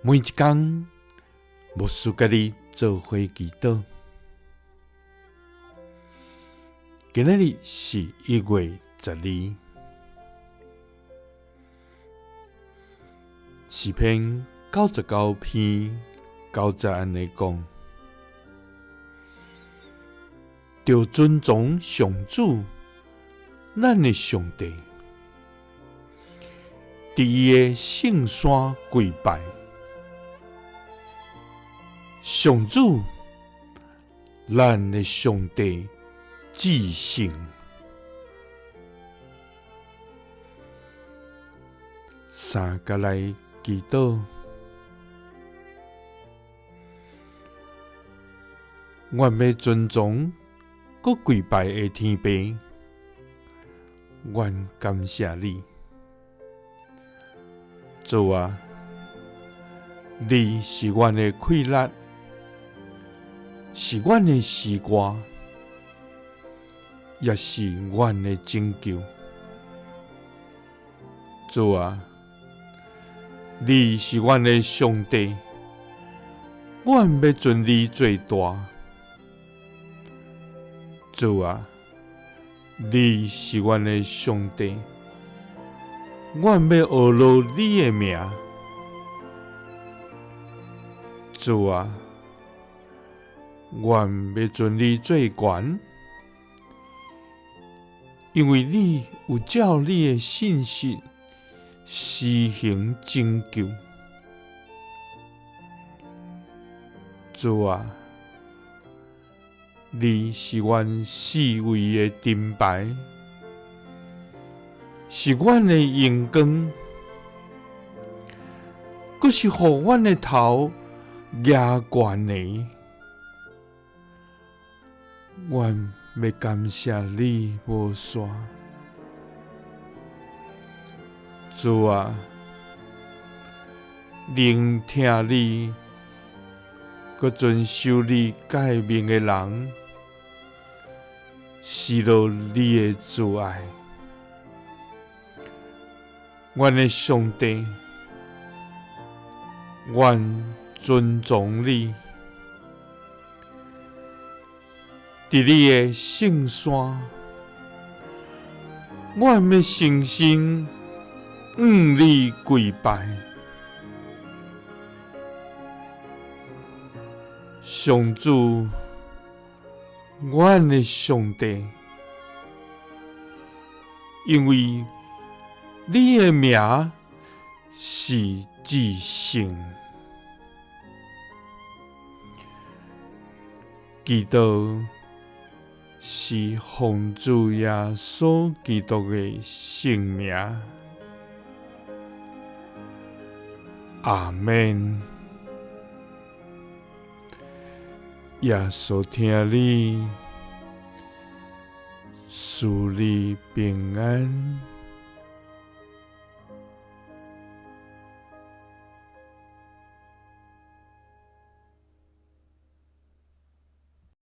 每一工，牧師佮你做伙祈禱。今仔日是1月12，詩篇99篇9節按呢講：著尊崇上主，咱的上帝，佇伊的聖山跪拜。上主，咱的上帝至聖。三佮來祈禱，阮欲尊崇閣跪拜的天父，阮感謝你，主啊，你是阮的氣力，是阮的詩歌，也是阮的拯救。主啊，你是阮的上帝，阮欲尊你做大。主啊，你是阮的上帝，阮欲呵咾你的名。主啊，阮欲尊你做懸，因為你有照你的信實施行拯救。主啊，你是阮四圍的盾牌，是阮的榮光，閣是予阮的頭舉懸的。阮欲感謝你無煞。主啊，聆聽你，閣遵守你誡命的人，是落你的慈愛。阮的上帝，阮尊崇你，佇你的聖山，阮欲誠心向你跪拜。上主，阮的上帝，因為你的名是至聖。祈禱是奉主耶穌基督的聖名。阿們。耶穌疼你，賜你平安。